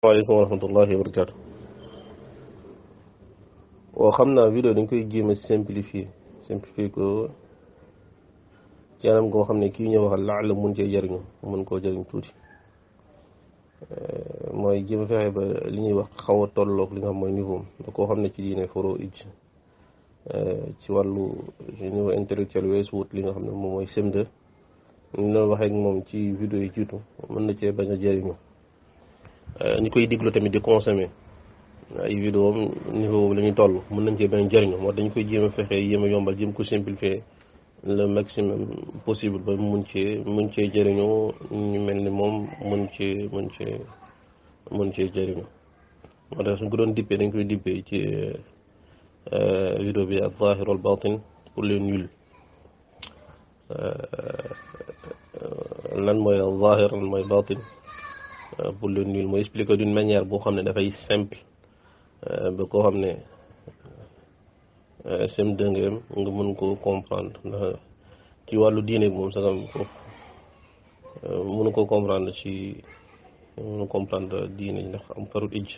waaleykum wa rahmatullahi wa barakaatu. waaw xam naa vidéo dañ koy jéem a simplifier ko ci anam goo xam ne kii ñëw waxal laala mun cee jëriñu mun koo jëriñ tuuti mooy jéem a fexe ba li ñuy wax xaw a tolloog li nga xam mooy niveau da koo xam ne ci diine foro ij ci wàllu niveau intellectuel weesu wut li nga xam ne moom mooy CM2 ñu doon waxee ak moom ci vidéo yi jiitu mën na cee bañ a jëriñu ñi koy diglu tamit di consommer ay vidéo am niveau boobu la ñuy toll mën nañ cee bañ jëriñu moo dañ koy jéem a fexe yéem a yombal jéem ko simplifier le maximum possible ba mun cee jëriñu ñu mel ni moom mun cee jëriñu moo tax suñ ko doon dippee dañ koy dippee ci vidéo bi ak zahir wal batin pour les nuls lan mooy zahir lan mooy batin pour les nuls mooy expliquer d'une manière boo xam ne dafay simple ba koo xam ne CM2 nga mën ko comprendre ndax ci wàllu diine bi moom sax foofu mënu ko comprendre mënu comprendre diine ndax am farut ij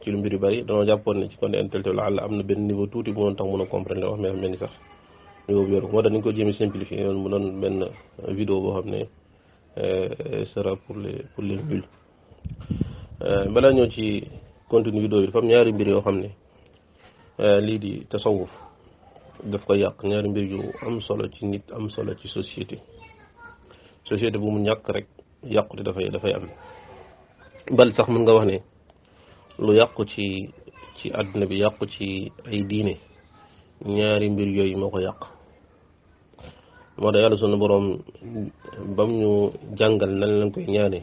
ci lu mbir yu bari dañoo jàppoon ne ci côté intellectuel la am na benn niveau tuuti bu doon tax mën a comprendre la wax mais mel ni sax niveau bi yor moo tax dañ ko jéem simplifier yoon mu doon benn vidéo boo xam ne sera pour les nuls balaa ñëw ci contenu vidéo bi dafa am ñaari mbir yoo xam ne lii di tasawuf daf ko yàq ñaari mbir yu am solo ci nit am solo ci société bu mu ñàkk rek yàqute dafay am bal sax mën nga wax ne lu yàqu ci àdduna bi yàqu ci ay diine ñaari mbir yooyu moo ko yàq moo tax yàlla sunu boroom bam ñu jàngal nan lañ koy ñaane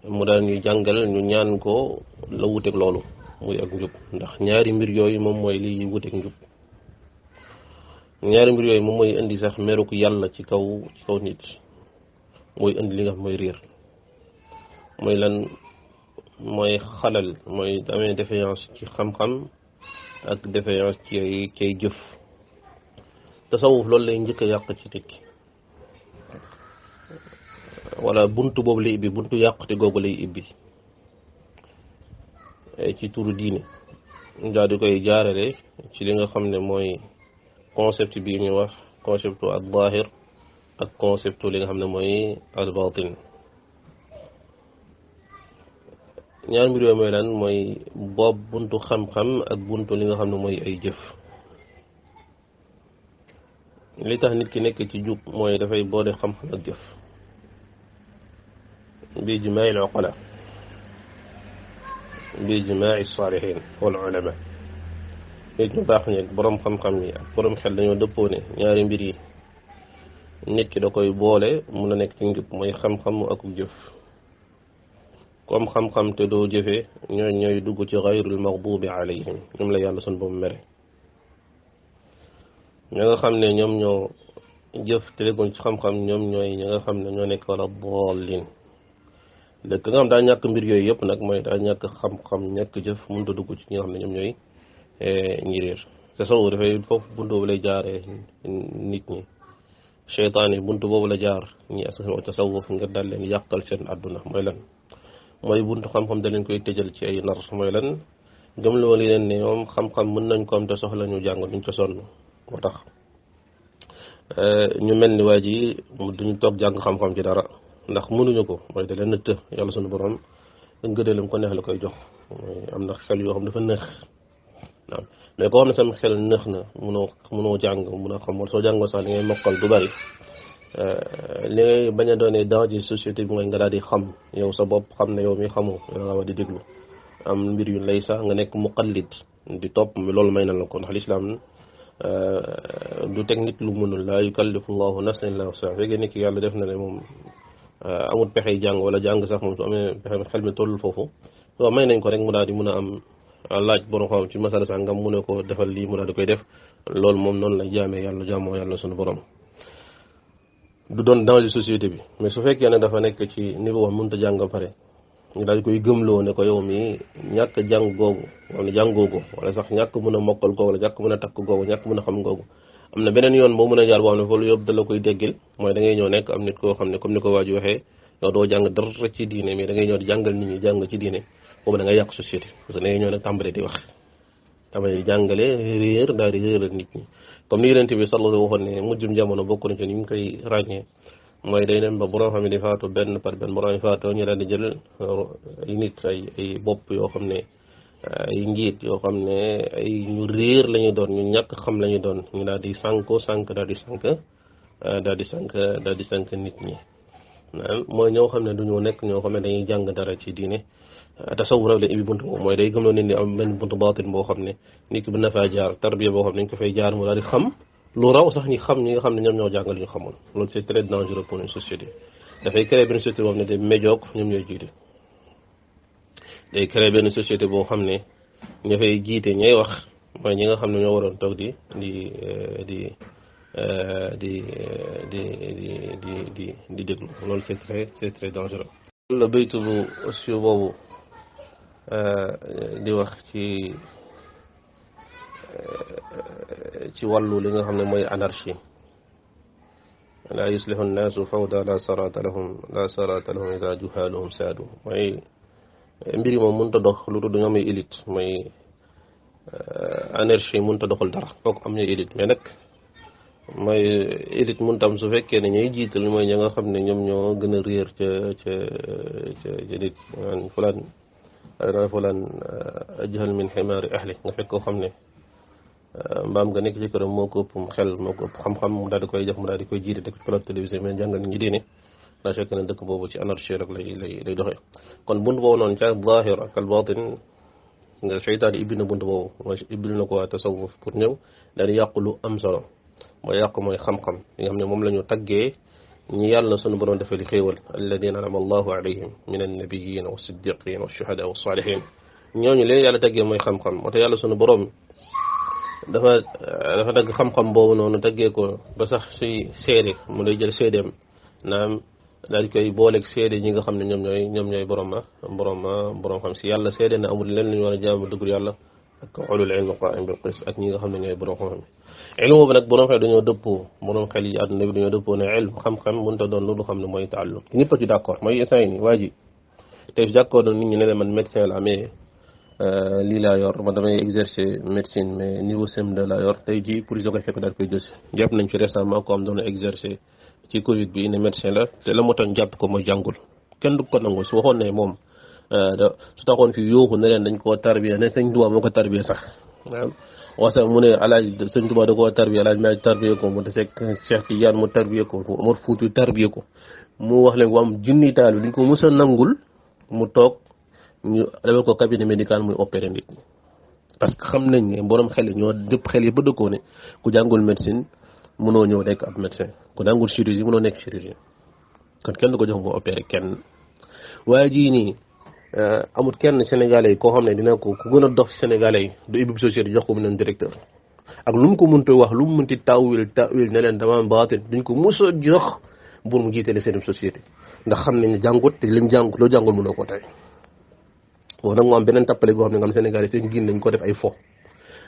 mu daal ñu jàngal ñu ñaan ko la wuteeg loolu muy ak njub ndax ñaari mbir yooyu moom mooy liy wuteeg njub ñaari mbir yooyu moom mooy indi sax meruku yàlla ci kaw nit mooy indi li nga xam mooy réer mooy lan mooy xalal mooy amee défaillance ci xam-xam ak défaillance ci ay jëf tasawuf loolu lay njëkk a yàq ci nit ki wala buntu boobu lay ibbi buntu yàqute googu lay ibbi ci turu diine daal di koy jaarale ci li nga xam ne mooy concept bi ñu wax conceptu al zahir ak conceptu li nga xam ne mooy al batin ñaar mbir yooyu mooy lan mooy boobu buntu xam-xam ak buntu li nga xam ne mooy ay jëf li tax nit ki nekk ci jub mooy dafay boole xam-xam ak jëf bi jimaa'il uqala bi jimaa'i saalihiin wal ulama nit ñu baax ñi boroom xam-xam yi ak boroom xel dañoo dëppoo ne ñaari mbir yi nit ki da koy boole mun a nekk ci njub mooy xam-xam ak jëf comme xam-xam te doo jëfee ñooy dugg ci gayrul maghdubi alayhim ñoom la yàlla sun boobu mere ña nga xam ne ñoom ñoo jëf te legoon ci xam-xam ñoom ñooy ña nga xam ne ñoo nekk wala boolin léegi nga xam daa ñàkk mbir yooyu yëpp nag mooy daa ñàkk xam-xam ñàkk jëf mënut a dugg ci ñi nga xam ne ñoom ñooy ñi réer tasawuf dafay foofu buntu boobu lay jaaree nit ñi cheytaan yi buntu boobu la jaar ñi askan tasawuf ngir daal leen yàqal seen àdduna mooy lan mooy buntu xam-xam da leen koy tëjal ci ay nar mooy lan gëmloo li leen ne ñoom xam-xam mën nañ ko am te soxla ñu jàng duñ ko sonn moo tax ñu mel ni waa ji duñu toog jàng xam-xam ci dara ndax mënuñu ko mooy da leen të yàlla sunu borom gëdalam ko neex la koy jox mooy am na xel yoo xam dafa nëx waaw mais koo xam ne sama xel nëx na mënoo jàng mun a xam wala soo jàngoo sax li ngay mokkal du bari li ngay bañ a doonee danger société bi mooy nga daal di xam yow sa bopp xam ne yow mi xamoo yow nga war di déglu am mbir yu lay sax nga nekk muqallid di topp loolu may na la ko ndax lislaam du teg nit lu mënul laa yukallifu llahu nafsan illa wus'aha fekkee nit ki yàlla def na ne moom amul pexey jàng wala jàng sax moom su amee pexe xel mi tollul foofu waaw may nañ ko rek mu daal di mun a am laaj borom xam ci masala sax nga mu ne ko defal lii mu daal di koy def loolu moom noonu lay jaamee yàlla jaamoo yàlla sunu borom du doon danger société bi mais su fekkee ne dafa nekk ci niveau wax mënut a jàng ba pare ñu daal di koy gëmloo ne ko yow mi ñàkk jàng googu wala jàngoo ko wala sax ñàkk mën a mokkal googu wala ñàkk mën a takk googu ñàkk mën a xam googu am na beneen yoon boo mën a jaar boo xam ne foofu yëpp da la koy déggil mooy da ngay ñëw nekk am nit koo xam ne comme ni ko waa ji waxee yow doo jàng dara ci diine mais da ngay ñëw di jàngal nit ñi jàng ci diine boobu da ngay yàq société parce que da ngay ñëw nag tàmbale di wax tàmbale di jàngale réer daal di réeral nit ñi comme ni yonent bi sallallahu waxoon ne mujjum jamono bokk na ci ni ñu koy ràññee mooy day dem ba borom xam ne di faatu benn par benn borom yi faatu ñu daal di jël ay nit ay bopp yoo xam ne ay njiit yoo xam ne ay ñu réer la ñuy doon ñu ñàkk xam la ñuy doon ñu daal di sànk daal di sànk nit ñi mooy ñoo xam ne duñu nekk ñoo xam ne dañuy jàng dara ci diine tasawuf rek la ibi buntu boobu mooy day gëmloo nit ñi am benn buntu baatin boo xam ne nit ki mën na faa jaar tarbiya boo xam ne dañ ko fay jaar mu daal di xam lu raw sax ñi nga xam ne ñoom ñoo jàngal ñu xamoon loolu c'est très dangereux pour une société dafay créer benn société boo xam ne day médiocre ñoom ñooy jiite day créer benn société boo xam ne ña fay jiite ñay wax mooy ñi nga xam ne ñoo waroon toog di déglu loolu c'est très dangereux. la baytu bu aussi boobu di wax ci wàllu li nga xam ne mooy anarchie la yuslihu nnaasu fawda la sarata lahum ida juhaaluhum saadu mooy mbir yi moom mënut a dox lu tudd ñoom ay élite mooy anarchie mënut a doxal dara foog am ñuy élite mais nag mooy élite mënut am su fekkee ne ñooy jiital mooy ña nga xam ne ñoom ñoo gën a réer ca nit fulaan ajhal min ximaari ahli nga fekk koo xam ne mbaam nga nekk ci këram moo ko ëpp xel moo ko ëpp xam-xam mu daal di koy def mu daal di koy jiite teg ci plateau télévisé mais jàngal nit ñi diine daa fekk ne dëkk boobu ci anarchie rek lay doxee kon bunt boobu noonu ca zaahir ak al baatin nga seytaan ibbi na bunt boobu mooy ibbil na ko waa tasawuf pour ñëw daal di yàqu lu am solo mooy yàqu mooy xam-xam li nga xam ne moom la ñu taggee ñi yàlla sunu borom defee li xéewal alladina anama allahu alayhim min annabiyin wa siddiqin wa shuhada wa salihin ñooñu leen yàlla taggee mooy xam-xam moo tax yàlla sunu borom dafa tagg xam-xam boobu noonu taggee ko ba sax suy seede mu lay jël seedeem naam daal di koy booleeg seede ñi nga xam ne ñoom ñooy borom xam si yàlla seede na amul leen lu ñu war a jaamu dugg yàlla ak ulul ilm qaa'im bil qist ak ñi nga xam ne ñooy borom xam-xam ilmu boobu nag borom xel dañoo dëppoo borom xel yi àdduna bi dañoo dëppoo ne ilm xam-xam mënut a doon lu xam ne mooy taallum ñëpp a ci d'accord mooy instant yi nii waa ji tey d'accord doon nit ñi ne leen man médecin la mais lii laa yor man damay exercer médecine mais niveau CM2 laa yor tey jii police da koy fekk daal koy jël si jàpp nañ fi récemment ko am doon exercer ci Covid bi ne médecin la te la moo tax jàpp ko mooy jàngul kenn du ko nangu su waxoon ne moom su taxoon fi yooxu ne leen dañ koo tarbiya ne sëñ Tuubaa moo ko tarbiya sax waaw sax mu ne alaaj sëñ Tuubaa da koo tarbiya alaaj maaj tarbiya ko mu deseg Cheikh Tidiane mu tarbiya ko Omar Fouti tarbiya ko mu wax leen ko am junni taal bi dañ ko mës a nangul mu toog ñu defal ko cabinet médical muy opéré nit parce que xam nañ ne borom xel yi ñoo dëpp xel yi ba dëkkoo ne ku jàngul médecine mënoo ñëw nekk ab médecin ku jàngul chirurgie mënoo nekk chirurgien kon kenn du ko jox mu opéré kenn waaye jii nii amul kenn sénégalais yi koo xam ne dina ko ku gën a dox sénégalais yi du ibbi société jox ko mu ne directeur ak lu mu ko mënta wax lu mu mënti tawil ne leen dama baatin duñ ko mos a jox pour mu jiitale seen société ndax xam nañ ne jàngut te lim jàng loo jàngul mënoo ko tey boo nag mu am beneen tappale goo xam ne nga xam sénégalais seen giin lañ ko def ay fo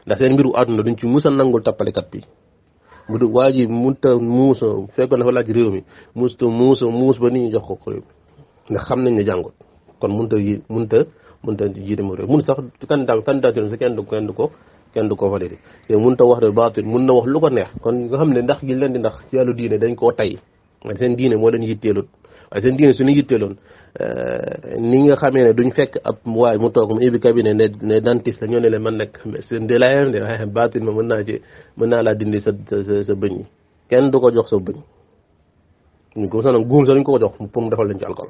ndax seen mbiru àdduna duñ ci mus a nangul tappalekat bi bu du waa ji munta muusa fekkoon dafa laaj réew mi muus ba nit ñi jox ko réew mi ndax xam nañ ne jàngut kon munta jiite mu réew mun sax candidature si kenn du ko validé te munta wax de baatil mun na wax lu ko neex kon nga xam ne ndax gi leen di ndax ci yàllu diine dañ koo tay waaye seen diine moo leen yitteelut waaye seen diine suñu yitteeloon ni nga xamee ne duñ fekk ab waay mu toog mu ibbi cabinet ne dentiste la ñoo ne leen man nag seen de laayam de waaye baatil ma mën naa laa dindi sa bëñ yi kenn du ko jox sa bëñ ñu ko sax nag guum sax duñ ko jox pour mu defal leen ci alcool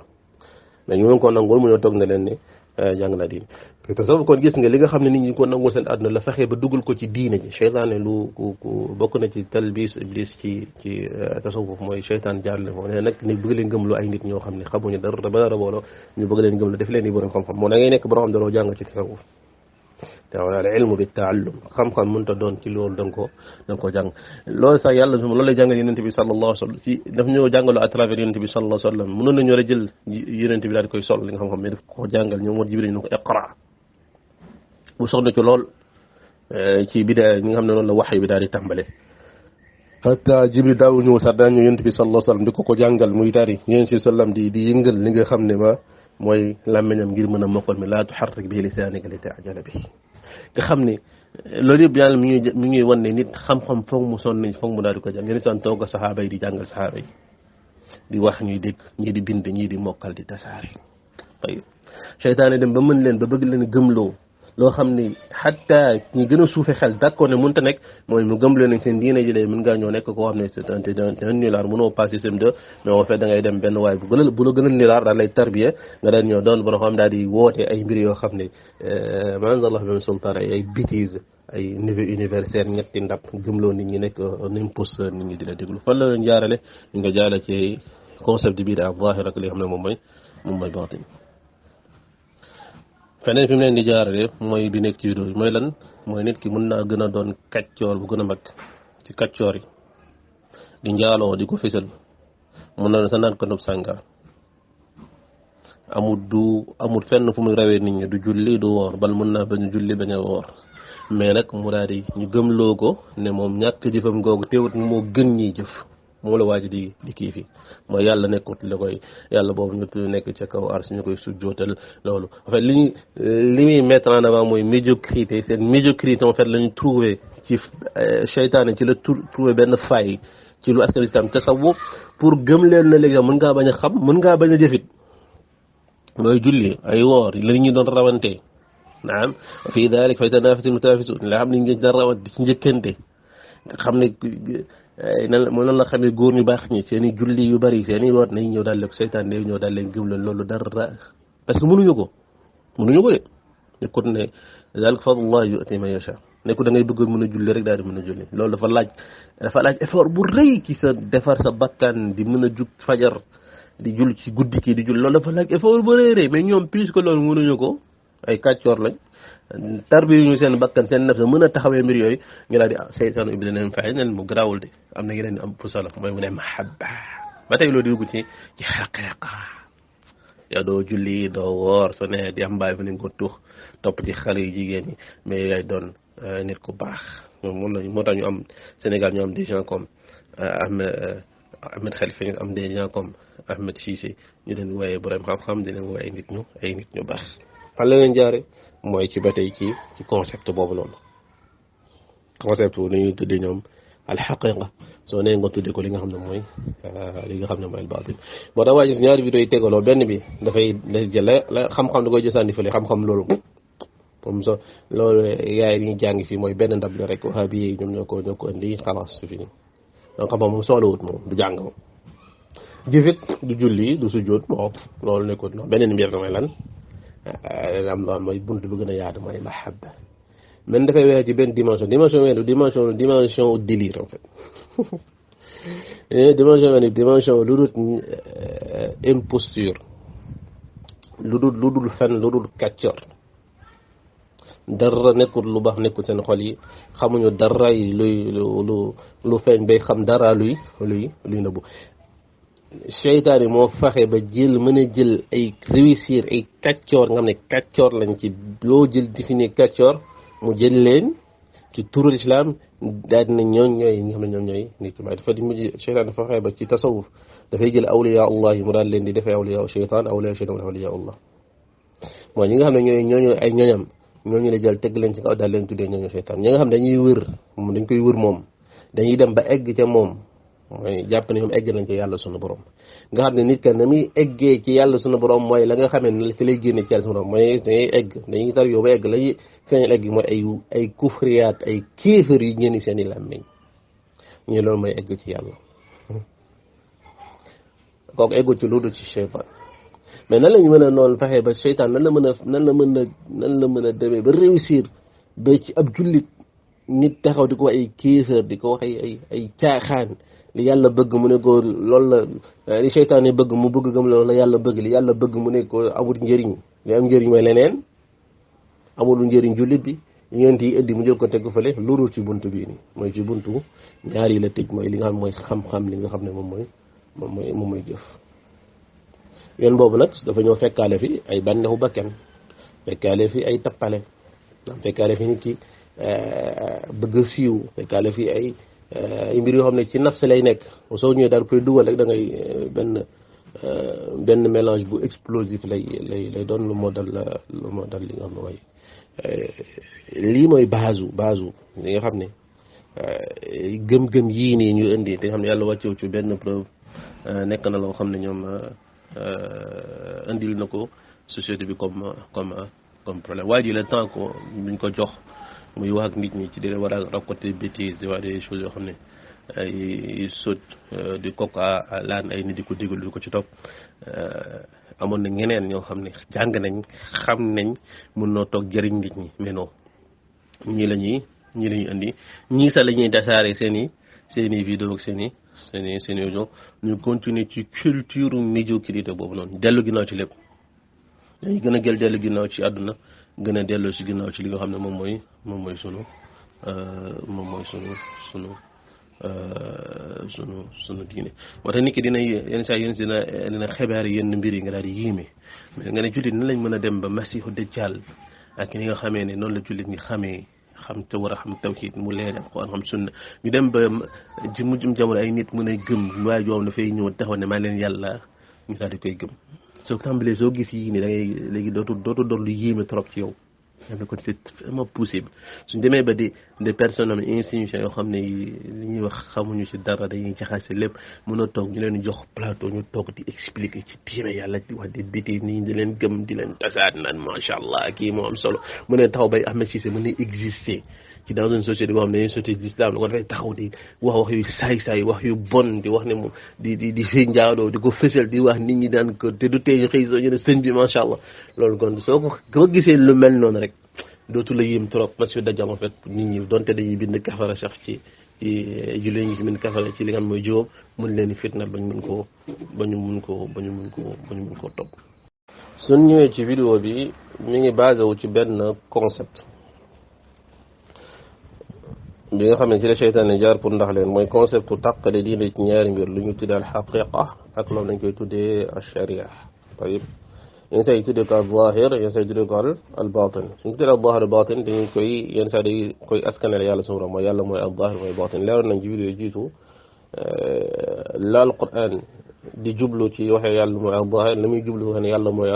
mais ñu ngi ko nangul mu ñoo toog ne leen ni jàng naa diine te sax kon gis nga li nga xam ne nit ñi ko nangul seen àdduna la fexee ba dugal ko ci diine ji seytaane lu ku bokk na ci talbis iblis ci tasawuf mooy seytaan jaarle foofu ne nag ni bëgg leen gëmlu ay nit ñoo xam ne xamuñu dara ba dara booloo ñu bëgg leen gëmlu def leen yi borom xam-xam moo da ngay nekk borom xam daloo jàng ci tasawuf te wala ilmu bi taallum xam-xam mënta doon ci loolu da nga ko jàng loolu sax yàlla loolu lay jàngal yonent bi sallallahu alayhi wa sallam ci daf ñoo jàngaloo à travers yonent bi sallallahu alayhi wa sallam mënoon nañu war a jël yonent bi daal di koy sol li nga xam-xam mais daf ko jàngal ñoom moo Jibril ñu ko iqra bu soxna ci lool ci bidaa ñi nga xam ne noonu la wax bi daal di tàmbale hatta Jibril daaw ñëw sax daañu yonent bi sallallahu alayhi wasallam di ko jàngal muy tari yonent bi sallam di yëngal li nga xam ne ma mooy làmmiñam ngir mën a mokkal mi laa tuharrik bihi lisaanika li ta'jala bihi nga xam ne loolu yëpp yàlla mi ngi wan ne nit xam-xam foog mu sonn foog mu daal di ko jàng yéen sant toog saxaaba yi di jàngal saxaaba yi di wax ñuy dégg ñii di bind ñii di mokkal di tasaare ay seytaane dem ba mën leen ba bëgg leen gëmloo loo xam ni xatta ñi gën a suufe xel d'accord ne mënta nekk mooy mu gëmloo nañ seen diine ji de mën ngaa ñëw nekk koo xam ne c'est un nulaar mënoo passé système 2 mais en fait da ngay dem benn waay bu la gën a nulaar daal lay tarbiya nga daan ñëw doon boo xam daal di woote ay mbir yoo xam ne ma anzalallahu bihi min sultaan ay bêtises ay niveau universel ñetti ndab gëmloo nit ñi nekk un imposteur nit ñi di la déglu fan la leen jaarale ñu nga jaarale ci concept bi daa zaahir ak li xam ne moom mooy baatin feneen fi mu leen di jaarale mooy bi nekk ci vidéo yi mooy lan mooy nit ki mën naa gën a doon kaccoor bu gën a mag ci kaccoor yi di njaaloo di ko fësal mën na sa naan ko nopp sànga amul fenn fu muy rawee nit ñi du julli du woor bal mën naa bañ a julli bañ a woor mais nag mu daal di ñu gëmloo ko ne moom ñàkk jëfam googu teewut moo gën ñiy jëf moo la waaj di kii fi mooy yàlla nekkut la koy yàlla boobu ñu nekk ca kaw ars ñu koy sujjootal loolu en fait li muy mettre en avant mooy médiocrité seen médiocrité en fait la ñu trouvé ci seytaane ci la trouvé benn faille ci lu askan islam tasawuf pour gëm leen na léegi mën ngaa bañ a xam mën ngaa bañ a jëfit mooy julli ay woor la ñu doon rawante naam fii daalik fa yatanaafasil mutanaafisuun la xam ne ñu doon rawante ci njëkkante nga xam ne nan la xamee góor ñu baax ñi seen i julli yu bari seen i woot nañ ñëw daal leen seytaan day ñëw daal leen gëm leen loolu dara parce que mënuñu ko de nekkut ne zaalika fadlullah yu'ti man yashaa nekkut da ngay bëgg mën a julli rek daal di mën a julli loolu dafa laaj effort bu rëy ci sa defar sa bakkan di mën a jug fajar di jull ci guddi ki di jull loolu dafa laaj effort bu rëy mais ñoom plus que loolu mënuñu ko ay kàccoor lañ tarbi ñu seen bakkan seen naf mën a taxawee mbir yooyu ñu daal di seytaan ubbi leen fay neen mu garaawul de am na yeneen am pusala mooy mu ne mahabba ba tey loolu di dugg ci xaqiqa yow doo julli doo woor so ne di am bàyyi fa nañ ko tuux topp ci xale yu jigéen ñi mais yaay doon nit ku baax moom lañ moo tax ñu am Sénégal ñu am des gens comme Ahmed Khalifa ñu am des gens comme Ahmed Cissé ñu leen wooyee borom xam-xam di leen wooye ay nit ñu baax fan la leen jaare mooy ci ba tey ci concept boobu noonu concept bu ñuy tuddee ñoom alxaqiqa soo nee nga tuddee ko li nga xam ne mooy albaatin boo tax waaye ñaari vidéo yi tegaloo benn bi dafay jël la xam-xam da koy jësandi fële xam-xam loolu comme ça loolu yaay yi ñuy jàng fii mooy benn ndab la rek wahabi yi ñoom ñoo ko indi xalaas su fi nii donc xam-xam moom soxlawut moom du jàng moom jëfit du julli du sujjóot bon loolu nekkut noonu beneen mbir mooy lan am loolu mooy bunt bu gën a yaatu mooy mahabba men dafay weex ci benn dimension dimension délire en fait dimension lu dul imposture lu dul fen lu dul kàccoor dara nekkul lu baax nekkul seen xol yi xamuñu dara yi lu feeñ bay xam dara luy nëbbu seytaane moo faxe ba mën a jël ay réussir ay kàccoor nga xam ne kàccoor lañ ci loo jël définir kàccoor mu jël leen ci turul islam daal dina ñooñ ñooy ñi nga xam ne ñoom ñooy nit ki dafa di mujj seytaane dafa faxe ba ci tasawuf dafay jël awliya allah yi mu daal leen di defee awliya seytaan awliya seytaan awliya allah mooy ñi nga xam ne ñooñu ay ñooñam ñooñu la jël teg leen ci kaw daal leen tuddee ñooñu seytaan ñi nga xam ne dañ koy wër moom dañuy dem ba egg ca moom mooy jàpp ne ñoom egg nañ ci yàlla sunu borom nga xam ne nit ka na muy eggee ci yàlla sunu borom mooy la nga xamee ne fi lay génne ci yàlla sunu borom mooy dañuy tar yow ba egg lañuy feeñal egg mooy ay kufriyaat ay kéefër yi ñenni seen i làmmiñ ñu loolu mooy egg ci yàlla kooku eggul ci loolu ci seytaan mais nan lañu mën a noonu fexe ba seytaan nan la mën a demee ba réussir ba ci ab jullit nit taxaw di ko wax ay kéefër di ko wax ay caaxaan li yàlla bëgg mu ne ko loolu la li seytaan yi bëgg mu bëgg gëm loolu la yàlla bëgg li yàlla bëgg mu ne ko amul njëriñ li am njëriñ mooy leneen amul njëriñ jullit bi ñeent yi indi mu jël ko teg ko fële loolu ci buntu bii nii mooy ci buntu ñaar yi la tëj mooy li nga xam mooy xam-xam li nga xam ne moom mooy jëf yoon boobu nag dafa ñëw fekkaale fi ay bànneexu bakkan fekkaale fi ay tappale fekkaale fi nit ki bëgg a siiw fekkaale fi ay ay mbir yoo xam ne ci nafs lay nekk soo ñëwee daal koy dugal rek da ngay benn mélange bu explosif lay doon lu moo dal li nga xam ne mooy lii mooy base li nga xam ne gëm-gëm yii nii ñu indi te nga xam ne yàlla wàccewu ci benn preuve nekk na loo xam ne ñoom indil na ko société bi comme problème waaye ji le temps ko buñ ko jox muy wax ak nit ñi ci di war a raconter bêtises di wax des choses yoo xam ne ay sot di coq à l'âne ay nit di ko déglu di ko ci topp amoon na ñeneen ñoo xam ne jàng nañ xam nañ mun noo toog jëriñ nit ñi mais non ñii la ñuy indi ñii sax la ñuy tasaare seen i vidéo ak seen i audio ñu continuer ci culture médiocrité boobu noonu dellu ginnaaw ci lépp dañuy gën a gël dellu ginnaaw ci àdduna gën a delloo ci ginnaaw ci li nga xam ne moom mooy sunu diine moo tax nit ki dina yenn saa dina xibaar yenn mbir yi nga daal di yéeme mais nga ne jullit ni lañ mën a dem ba masiixu dajjal ak ni nga xamee ne noonu la jullit ñi xamee xam te war a xam tawhid mu leer Alxuraan xam sunna ñu dem ba ci mujjum jamono ay nit mën a gëm waaye joom dafay ñëw taxaw ne maa leen yàlla ñu daal di koy gëm soo tàmbalee soo gis yii ni da ngay léegi dootu doon lu yéeme trop ci yow xam kon c'est vraiment possible suñ demee ba des personnes am insignifiantes yoo xam ne li ñuy wax xamuñu ci dara dañuy jaxase lépp mën a toog ñu leen jox plateau ñu toog di expliquer ci diine yàlla di wax des bêtises nii di leen gëm di leen tasaat naan macha allah kii moo am solo mu ne taxaw bay Ahmed Cissé mën na exister ci dans une société boo xam ne dañuy société d'islam ko dafay taxaw di wax yu saay wax yu bon di wax ne moom di fi njaaloo di ko fësal di wax nit ñi daan ko te du tey xëy soo ñu ne sëñ bi macha allah loolu kon soo ko gisee lu mel noonu rek dootu la yéem trop parce que dajam en fait nit ñi donte dañuy bind kafara sax ci jullit ñi ci bind kafara ci li nga xam mooy juróom mun leen fitna ba ñu mun koo topp. suñ ñëwee ci vidéo bi mi ngi basé wu ci benn concept bi nga xam ne ci la seytaane jaar pour ndax leen mooy concept bu tàqale diine ci ñaari mbir lu ñu tuddee al xaqiqa ak loolu dañ koy tuddee al sharia tayib yenn saa yi tuddee ko al zahir yenn saa yi tuddee ko al batin suñu tuddee al zahir al batin dañu koy yenn saa yi koy askanale yàlla suñu borom mooy yàlla mooy al zahir mooy batin leeroon nañ ci vidéo yi jiitu la al quran di jublu ci waxee yàlla mooy al zahir la muy jublu wax ne yàlla mooy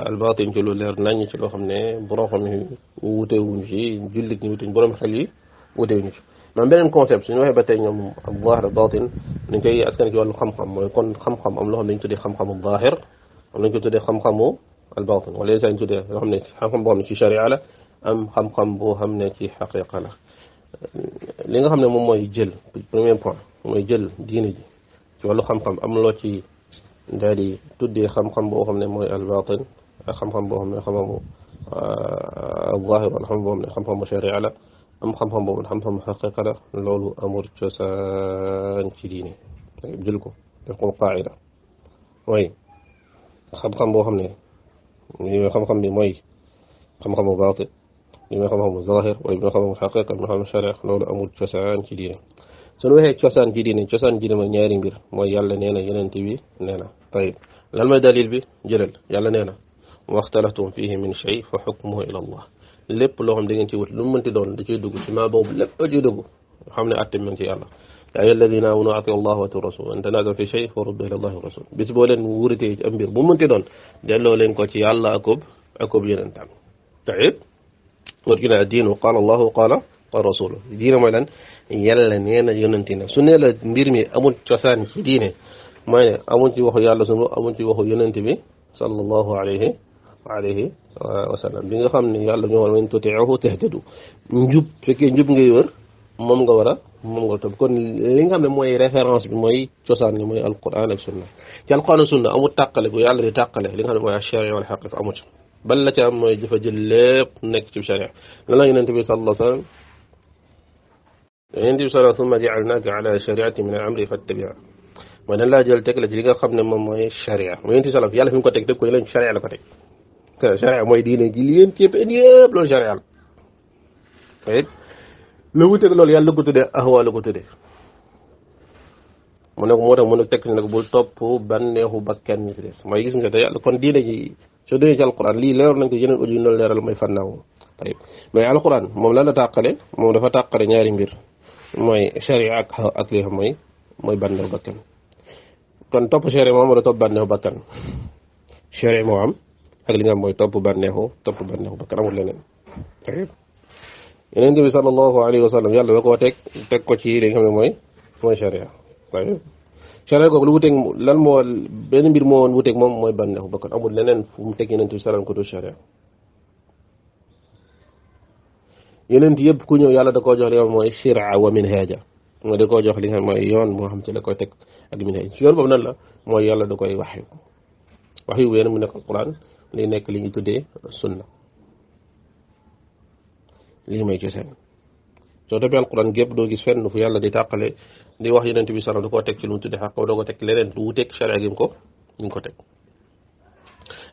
al batin ci lu leer nañ ci loo xam ne borom xam ne wutewuñu ci jullit ñi wutewuñu borom xel yi wutewuñu ci même beneen concept suñu waxee ba tey ñoom al zahir al batin dañ koy askan ci wàllu xam-xam mooy kon xam-xam am loo xam ne dañu tuddee xam-xamu zahir am nañ ko tuddee xam-xamu al batin wala yenn saa ñu tuddee loo xam ne xam-xam boo xam ne ci sharia la am xam-xam boo xam ne ci xaqiqa la li nga xam ne moom mooy jël premier point mooy jël diine ji ci wàllu xam-xam am loo ci daal di tuddee xam-xam boo xam ne mooy al batin ak xam-xam boo xam ne xam-xamu al zahir wala xam boo xam ne xam-xamu sharia la am xam-xam boobu xam-xamu xaqiqa la loolu amul cosaan ci diine jël ko def ko qaida mooy xam-xam boo xam ne li xam-xam bi mooy xam-xamu baatin li mooy xam-xamu zahir wala li mooy xam-xamu xaqiqa li mooy xam-xamu sharia loolu amul cosaan ci diine suñu waxee cosaan ci diine mooy ñaari mbir mooy yàlla nee na yonent bi nee na tayib lan mooy dalil bi jëlal yàlla nee na waxtalaftum fihi min shay fa xukmuhu ila allah lépp loo xam da ngeen ci wut lu mu mënti doon da ciy dugg ci maa boobu lépp da ciy dugg xam ne atte man ci yàlla yaa ayyuha alladina amanu atiu allah wa atiu rasul in tanazaw fi shay faruddu ila allahi wa rasul bis boo leen wuritee ci am mbir bu mu mënti doon delloo leen ko ci yàlla akoob yonentam tayib war gi ne diinu qaala allahu qaala rasulu diine mooy lan yàlla nee na yonenti na su ne la mbir mi amul cosaan ci diine mooy ne amul ci waxu yàlla sunu amul ci waxu yonent bi sallallahu alayhi wa sallam bi nga xam ne yàlla ñoo war man tuti'uhu tahtadu njub fekkee njub ngay wër moom nga war a topp kon li nga xam ne mooy référence bi mooy cosaan ni mooy alquran ak sunna ci alquran ak sunna amul tàqale bu yàlla di tàqale li nga xam ne mooy sharia wal haqiqa amut bal la ca am mooy dafa jël lépp nekk ci sharia lan la yonent bi sallallahu alayhi wa sallam yonent bi sallallahu summa ja'alnaaka ala shari'atin min al-amri fattabi'ha mooy dañ laa jël teg la ci li nga xam ne moom mooy sharia mooy yonent bi sallallahu yàlla fi mu ko teg ko leen sharia la ko teg sharia mooy diine gi li yéen ci yëpp loolu sharia la la wuteeg loolu yàlla la ko tuddee ahwa la ko tuddee mu ne ko moo tax mu ne tekk nag bul topp banneexu bakkan ñi fi des mooy gis nga te yàlla kon diine ji soo demee ci alquran lii leeroon nañ ko yeneen audio noonu leeral mooy fannaaw tayib mais alquran moom lan la tàqale moom dafa tàqale ñaari mbir mooy sharia ak li xam mooy bànneexu bakkan kon topp sharia moom wala topp bànneexu bakkan sharia moo am ak li nga xam mooy topp bànneexu bakkan amul leneen Yonent bi sallallahu alayhi wa sallam yàlla da koo teg ko ci li nga xam ne mooy sharia sharia googu lu wuteeg lan moo benn mbir moo woon wuteeg moom mooy bànneexu bakkan amul leneen fu mu teg Yonent bi sallam ko du sharia Yonent yëpp ku ñëw yàlla da koo jox li nga xam mooy shira wa minhaja mooy da koo jox li nga xam mooy yoon moo xam ci la koy teg ak minhaj yoon boobu nan la mooy yàlla da koy waxyu bu yéen mu nekk alquran li nekk li ñu tuddee sunna lii may cosaan soo toppee alquran gépp doo gis fenn fu yàlla di tàqale di wax Yonent bi sallam da koo teg ci lu mu tuddee xaq doo ko teg leneen lu wuteeg sharia gi ko teg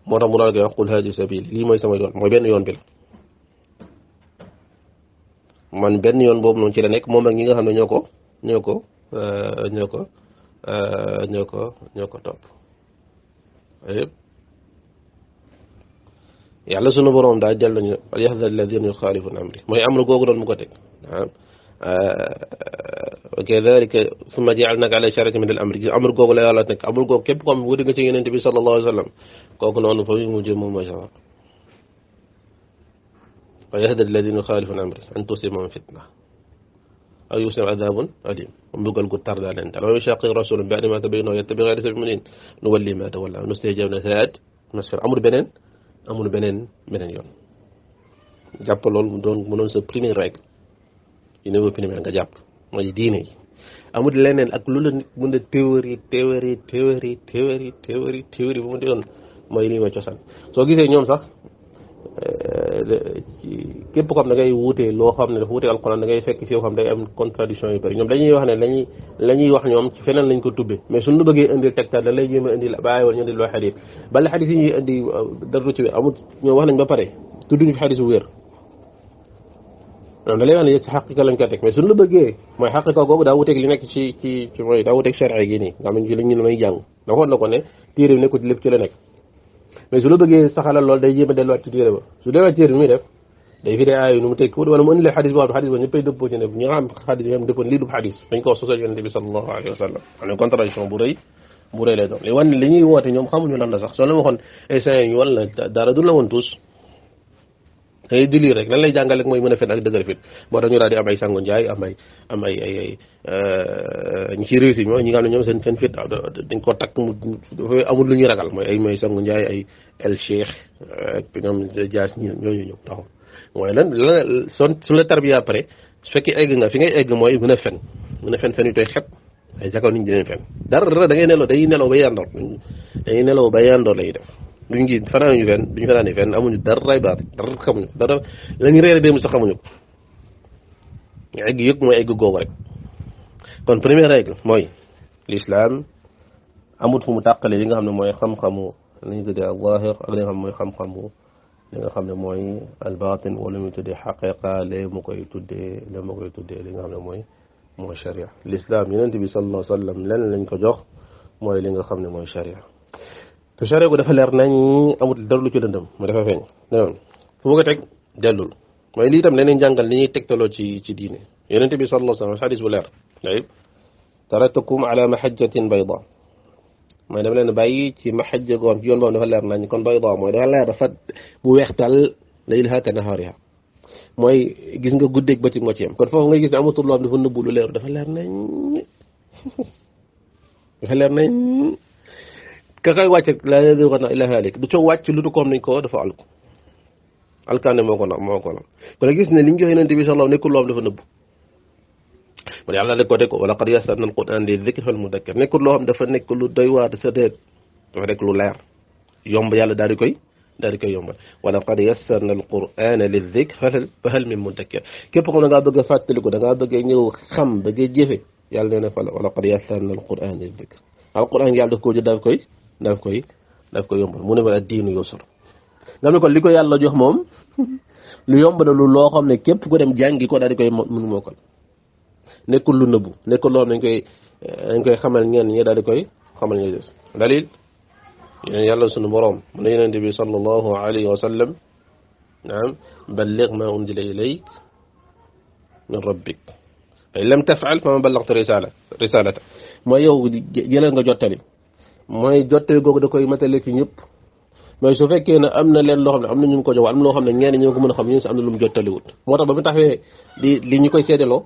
moo tax mu daal koy wax qul haadihi sabili lii mooy sama yoon mooy benn yoon bi la man benn yoon boobu noonu ci la nekk moom ak ñi nga xam ne ñoo ko topp yëpp yàlla sunu borom daa jël nañu falyahdhar alladhina yukhalifuna amri mooy amru googu doon mu ko teg wa kadhalika thumma ja'alnaka ala shari'atin min al-amri amru googu la yàlla nekk amru googu képp ko am wuti nga ci Yonent bi sallallahu alayhi wa sallam kooku noonu fa mu mujjee moom mooy sawar falyahdhar alladhina yukhalifuna amri an tusibahum fitna aw yusibahum adhabun alim mbugal gu tar daa leen dal wa yushaqiq rasul min ba'di ma tabayyana wa yattabi' ghayra sabili al-mu'minin nuwallihi ma tawalla wa nuslihi jahannama sa'at masir amul beneen yoon jàpp loolu mu doon sa première règle yu niveau primaire nga jàpp mooy diine yi amul leneen ak lu la nit mën a théorie bu mu di doon mooy lii mooy cosaan soo gisee ñoom sax képp ko xam ne ngay wuutee loo xam ne dafa wuutee alxuraan da ngay fekk fi yoo xam day am contradiction yu bëri ñoom dañuy wax ne la ñuy wax ñoom ci feneen lañ ko tubbe mais suñu bëggee indil tegtal da lay jéem a indil bàyyi woon ñu indil loo xadis bala xadis yi ñuy indi dara ci wér amul ñoom wax nañ ba pare tudduñu fi xadis bu wér ñoom da lay wax ne ci xaqiqa lañ ko teg mais suñu la bëggee mooy xaqiqa googu daa wuteeg li nekk ci mooy daa wuteeg sharia gi nii nga xam ne ci lañ ñu may jàng da xoon na ko ne téere bi nekkul ci lépp ci la nekk mais su la bëggee saxalal loolu day jéem a delluwaat ci téere ba su delluwaat téere bi muy def day fi dee aayu nu mu teg wala mu indi la xadis boo xam ne xadis ba ñëppay dëppoo ci ne ñi nga xam xadis yi dëppoon lii du xadis dañ ko sosal Yonent bi sallallahu alayhi wa sallam xam ne contradiction bu rëy lay doon li wan li ñuy woote ñoom xamuñu lan la sax soo la waxoon ay ñu wala dara du la woon tuus day di lii rek lan lay jàngale mooy mën a fen ak dëgër fit moo tax ñu daal di am ay Sango Njaay am ay ñi ci réussi ñi nga xam ne ñoom seen fit dañ ko takk mu amul lu ñuy ragal mooy Sango Njaay ay El Cheikh ak ñoom Dias ñooñu ñëw taxaw mooy lan su la tarbiya après su fekkee egg nga fi ngay egg mooy mën a fen fen yu tooy xet ay jakaw nit ñi dinañ fen dara da ngay nelaw dañuy nelaw ba yandoor lay def duñ ngi fanaanuñu fen duñu fanaani fen amuñu dara baat dara xamuñu dara la ñu reere démb sax xamuñu ko egg yëg mooy egg googu rek kon première règle mooy l'islam amul fu mu tàqale li nga xam ne mooy xam-xamu li ñu tuddee al-zahir ak li nga xam mooy xam-xamu li nga xam ne mooy al-batin wala muy tuddee xaqiqa lee mu koy tuddee li nga xam ne mooy sharia l'islam Yonent bi sallallahu alayhi wa sallam lenn lañ ko jox mooy li nga xam ne mooy sharia te sharia ko dafa leer nañ amul dara lu ci lëndëm mu dafa feeñ noonu fu mu ko teg dellul mooy lii tam leneen jàngal li ñuy tegtaloo ci diine Yonent bi sallallahu alayhi wa sallam xadis bu leer ayib taraktukum ala mahajjatin bayda mooy dama leen bàyyi ci mahajja goon ci yoon boobu dafa leer nañ kon bayda mooy dafa leer dafa bu weextal laylaha ka nahaariha mooy gis nga guddeeg bëccëg moo ci yem kon foofu ngay gis ne amatul loo xam dafa nëbbu lu leer dafa leer nañ ka koy wàcc la yaduruna illa halik du coow wàcc lu du koom nañ ko dafa alku alkaane moo ko na kon gis ne li ñu jox Yonent bi sallallahu nekkul loo xam dafa nëbbu man yàlla da ko teg ko wala qad yassarna al-Qur'ana li-dhikri fahal mudakkir nekkul loo xam dafa nekk lu doy waar sa déet dafa nekk lu leer yomb yàlla daal di koy yombal wala qad yassarna al-Qur'ana li-dhikri fahal min mudakkir képp ko da ngaa bëgg a fàttaliku da ngaa bëgg a ñëw xam bëgg a jëfe yàlla nee na fa wala qad yassarna al-Qur'ana li-dhikri al-Qur'an yàlla daf koo jël daf koy yombal mu ne ma ad-diinu yusr nga ne kon li ko yàlla jox moom lu yomb na lu loo xam ne képp ku dem jàngi ko daal di koy mën mokkal nekkul lu nëbbu nekkul loo xam dañ koy xamal ñenn ñi daal di koy xamal ñi des dalil yéen yàlla sunu borom mu ne Yonent bi sallallahu alayhi wa sallam naam balligh ma unzila ilayk min rabbik ay lam tafal fa ma ballaxta risalata mooy yow jëlal nga jottali mooy jottali googu da koy matale ci ñëpp mais su fekkee ne am na leen loo xam ne am na ñu ko jox am na loo xam ne ñenn ñoo ko mën a xam ñu si am na lu mu jottaliwut moo tax ba mu taxawee li ñu koy seedeloo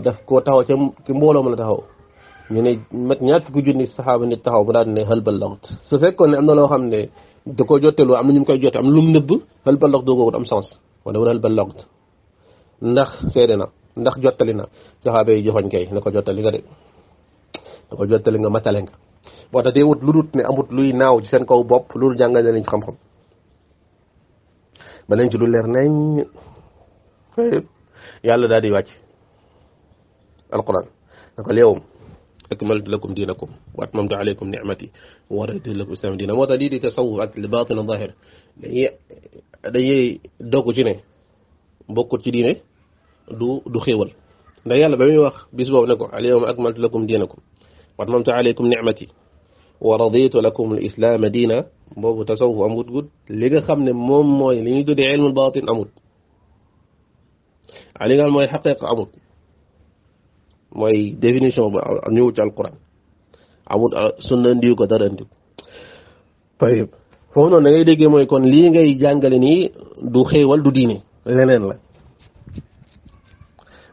daf koo taxaw ca ci mbooloo ma la taxaw ñu ne mat ñaar fukki junni saxaaba nit taxaw mu daal ne hal ballaxt su fekkoon ne am na loo xam ne da ko jottaloo am na ñu koy jotte am lu mu nëbb hal ballaxt doo ko am sens wala wala hal ballaxt ndax seede na ndax jottali na saxaaba yi joxoñ kay na ko jottali nga de na ko jottali nga matale nga moo tax day wut lu dut ne amut luy naaw ci seen kaw bopp loolu jàngal na leen ci xam-xam ba leen ci lu leer nañ yàlla daal di wàcc alquran na ko léewam akmaltu lakum diinakum wa atmamtu alaykum ni'mati wa raditu lakum islam diina moo tax lii di tasawuf ak li baatin zahir dañuy dogg ci ne bokkut ci diine du xéewal ndax yàlla ba muy wax bis boobu ne ko al yawma akmaltu lakum diinakum wa atmamtu alaykum ni'mati wa raditu lakum al islaama diina boobu tasawuf amut gud li nga xam ne moom mooy li ñuy tuddee ilmul baatin amut li nga xam mooy xaqiqa amut mooy définition ba ñëw ci alquran amut sunna ndiw ko dara ndiw tayib foofu noonu da ngay déggee mooy kon lii ngay jàngale nii du xéewal du diine leneen la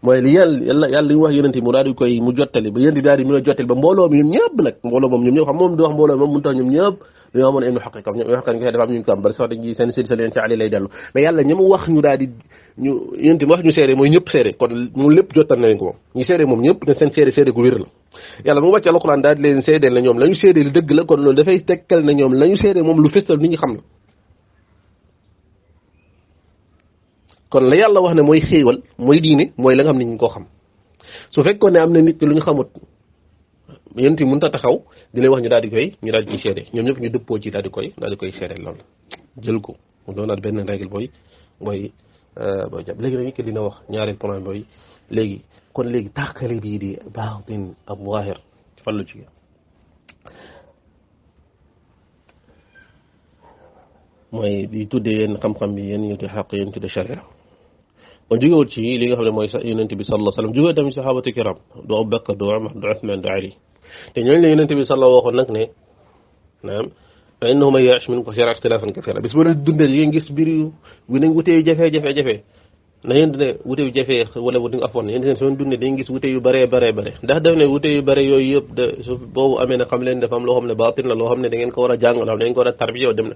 mooy li yàlla li wax yonent mu daal di koy mu jottali ba yonent daal di mën a jottali ba mbooloo mi ñoom ñëpp nag mbooloo moom ñoom ñëpp xam moom du wax mbooloo moom mënu tax ñoom ñëpp dañoo amoon ilmu xaqiqa ñoom ilmu xaqiqa dafa am ñu ko am bari sax dañuy seen sédi sa leen ci ali lay dellu mais yàlla ñi mu wax ñu daal di ñu yonent mu wax ñu seere mooy ñëpp seere kon moom lépp jottal na leen ko moom ñu seere moom ñëpp ne seen seere gu wér la yàlla mu wàcce alquran daal di leen seedeel na ñoom la ñu seede li dëgg la kon loolu dafay tekkal na ñoom la ñu seede moom lu festal nit ñi xam la kon la yàlla wax ne mooy xéewal mooy diine mooy la nga xam ne ñu ko xam su fekkoon ne am na nit lu ñu xamut yonent yi mënut a taxaw di lay wax ñu daal di ciy seede ñoom ñëpp ñu dëppoo ci daal di koy seede loolu jël ko mu doonaat benn règle booy jàpp léegi nag nit ki dina wax ñaari point booy léegi kon léegi tàqale bii di baatin ak zaahir fan la jóge mooy di tuddee yéen xam-xam bi yéen ñu tuddee xaq yéen tuddee sharia kon jógewul ci li nga xam ne mooy yonent bi sallallahu alayhi wasallam jógee tamit sahabatu kiram du Abubakar du Umar du Usman du Ali te ñooñu la yonent bi sallallahu waxoon nag ne naam fa innahu man ya'ish minkum sayara ikhtilafan kathira bis bu leen dundee yi ngeen gis mbir yu bu nañ wute yu jafe-jafe na yéen ne wute yu jafe wala wute yu afoon yéen seen dundee dañuy gis wute yu bare ndax def ne wute yu bare yooyu yëpp de su boobu amee na xam leen dafa am loo xam ne baatin la loo xam ne da ngeen ko war a jàng loo xam ne da ngeen ko war a tarbiya dem na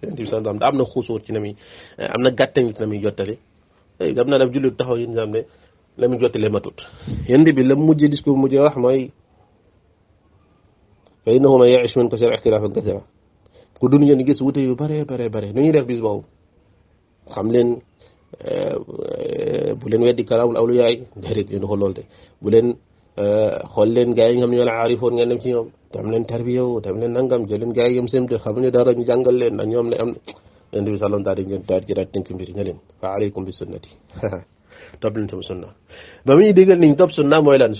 yonent bi sallallahu da am na xusuur ci na muy am na gàttañ ci na muy jottali am naa daf jullit taxaw yi nga xam ne la muy jottalee matut yonent bi la mujj discours mujj wax mooy fa innahu man ya'ish minkum sayara ikhtilafan kathira ku dund ngeen gis wute yu bare nu ñuy def bis boobu xam leen bu leen weddi kalaamul awliyaa yi déedéet leen xool loolu de bu leen xool leen gars yi nga xam ne ñoo la aarifoon ngeen dem ci ñoom tam leen tarbiyaw tam leen nangam jël leen gars yi yëm seen te xamuñu dara ñu jàngal leen ndax ñoom ne am yonent bi sallam daal di tënk mbir ne leen fa alaykum bi sunnati topp leen sama sunna ba muy digal niñ topp sunna mooy lan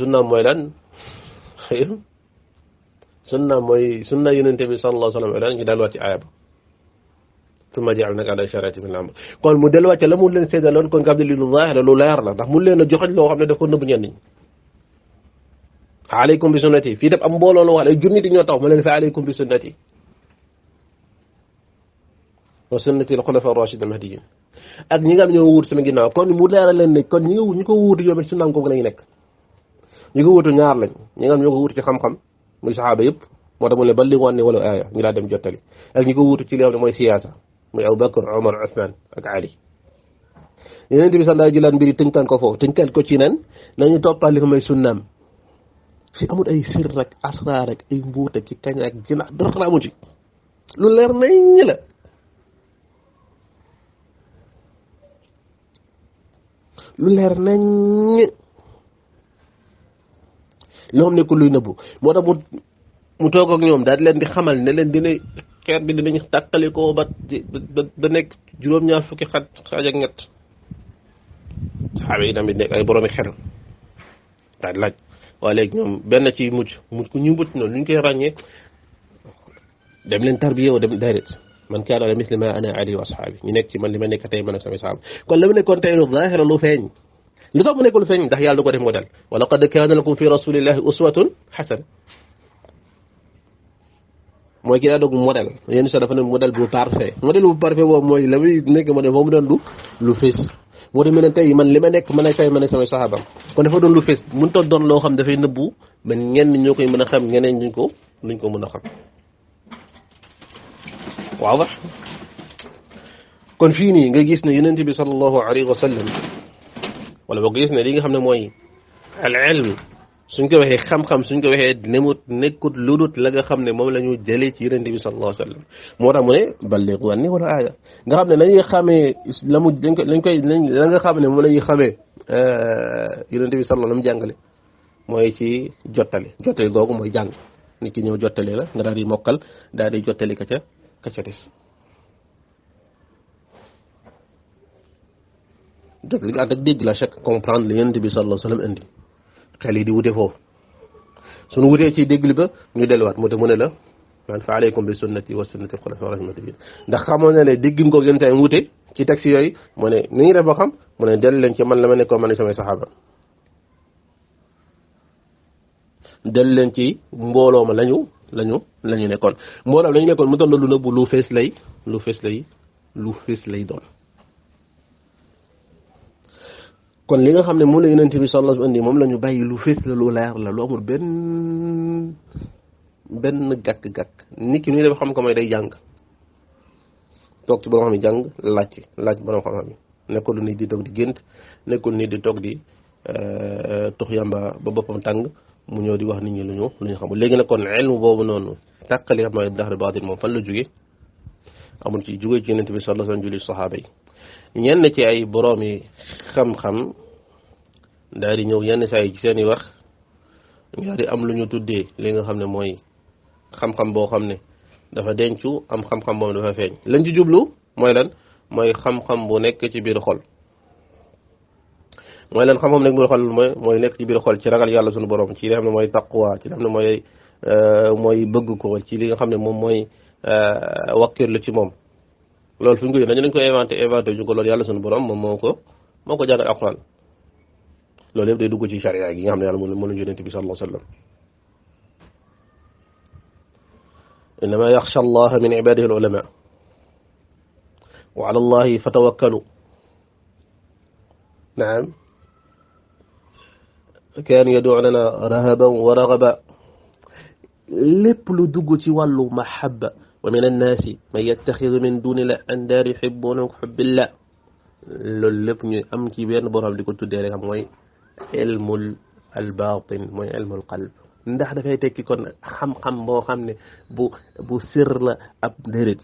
sunna yonent bi sallallahu alayhi wa sallam ñu delluwaat ci aaya ba summa ja'alnaka ala shari'atin min al-amr kon mu delluwaat la mu leen séddaloon kon nga xam ne li lu zaahir la lu leer la ndax mu leen a joxoñ loo xam ne daf ko nëbb ñenn ñi alaykum bi sunnati fii def am mbooloo la wax ay junni di ñoo tax ma leen fa alaykum bi sunnati wa sunnati al-khulafa ar-rashidin al-mahdiyyin ak ñi nga xam ñoo wuut sama ginnaaw kon mu leeral leen ne kon ñi ko wuutu ñoom it sunnaam googu lañu nekk ñi ko wuutu ñaar lañ ñi nga xam ñoo ko wuutu ci xam-xam muy saxaaba yëpp moo tax mu ne ballighu anni walaw aaya ñu daa dem jottali ak ñi ko wuutu ci li nga xam ne mooy siyaasa muy Abubakar Umar Usman ak Ali Yonent bi sallallahu alayhi wa sallam mbiri tënkaan ko foofu tënkaan ko ci nan nañu toppal li ko mooy sunnaam si amul ay sir rek asraar rek ay mbuut ak ci kañ ak jina dara amu ci lu leer nañ la lu leer nañ loo xam ne ko luy nëbbu moo tax mu toog ak ñoom daal di leen di xamal ne leen dina xeet bi dinañ tàqalikoo ba nekk juróom-ñaar fukki xaaj ak ñett saxaaba yi tamit nekk ay boroomi xel daal di laaj waaye léegi ñoom benn ci mujj ku ñu mujj noonu lu ñu koy ràññee dem leen tarbiya wa dem déedéet man kaana ala misli ma ana alayhi wa ashaabi ñu nekk ci man li ma nekk tey man ak samay saxaaba kon la mu nekkoon tey lu zaahira lu feeñ li tax mu nekk lu feeñ ndax yàlla da ko def modèle wa laqad kaana lakum fi rasulillahi uswatun hasana mooy ki daa doog modèle yenn sa dafa ne modèle bu parfait modèle bu parfait boobu mooy la muy nekk modèle foofu mu doon lu fees moo tax mu ne tey man li ma nekk man a tey man ak samay saxaabam kon dafa doon lu fees mënut a doon loo xam dafay nëbbu ba ñenn ñoo koy mën a xam ñeneen duñ ko mën a xam waaw ba kon fii nii nga gis ne yonent bi sallallahu alayhi wa sallam wala boo ko gis ne li nga xam ne mooy al ilm suñ ko waxee xam-xam suñ ko waxee nemut nekkut ludut la nga xam ne moom la ñu jëlee ci yonent bi sallallahu alayhi wa sallam moo tax mu ne ballighu anni wala aaya nga xam ne lañuy xamee la mu la nga xam ne moom la ñuy xamee yonent bi sallallahu alayhi wa sallam jàngale mooy ci jottali googu mooy jàng nit ki ñëw jottali la nga daal di mokkal daal di jottali ka ca des dëgg li ànd ak dégg la chaque comprendre li yonent bi sallallahu alayhi wa sallam indi xel yi di wute foofu suñu wutee ci dégg li ba ñu delluwaat moo tax mu ne la man fa alaykum bi sunnati wa sunnati al-khulafa ar-rashidin ndax xamoo ne dégg ko yonent ay wute ci texte yooyu mu ne ni ñu def ba xam mu ne dellu leen ci man la ma nekkoon man samay saxaaba dellu leen ci mbooloo ma lañu nekkoon mbooloo lañu nekkoon mu doon lu nëbbu lu fees lay doon kon li nga xam ne moom la yonent bi sallallahu alayhi wa sallam indi moom la ñu bàyyi lu fees la lu leer la lu amul benn gàkk-gàkk nit ki nu def xam ko mooy day jàng toog ci borom xam ne jàng laaj borom xam-xam yi nekkul nit di toog di gént nekkul nit di toog di tux yamba ba boppam tàng mu ñëw di wax nit ñi lu ñu xamul léegi nag kon ilmu boobu noonu tàqali xam mooy daxar baatin moom fan la jóge amul ci jóge ci yonent bi sallallahu alayhi wa sallam julli saxaaba yi ñenn ci ay borom yi xam-xam daal di ñëw yenn saa yi ci seen i wax daal di am lu ñu tuddee li nga xam ne mooy xam-xam boo xam ne dafa dencu am xam-xam boobu dafa feeñ lañ ci jublu mooy lan mooy xam-xam bu nekk ci biir xol mooy lan xam-xam nekk biir xol mooy nekk ci biir xol ci ragal yàlla suñu borom ci li nga xam ne mooy taqwa ci li nga xam ne mooy bëgg ko ci li nga xam ne moom mooy wakkirlu ci moom loolu fu ñu ko dañu ko inventé ñu ko loolu yàlla suñu borom moom moo ko jàngal alxuraan loolu yëpp day dugg ci charia gi nga xam ne yàlla moo la yonent bi sallallahu alayhi wa sallam innama yaxsha allaha min ibadihi al ulama wa ala allahi fatawakkalu naam kaanu yaduunana rahaban wa ragaba lépp lu dugg ci wàllu mahabba wa min annaasi man yattaxidu min dunillahi andaadan yuhibbuunahum ka hubbillah loolu lépp ñu am ci benn borom di ko tuddee rek xam mooy ilmul albaatin mooy ilmul qalb ndax dafay tekki kon xam-xam boo xam ne bu sir la ab déedéet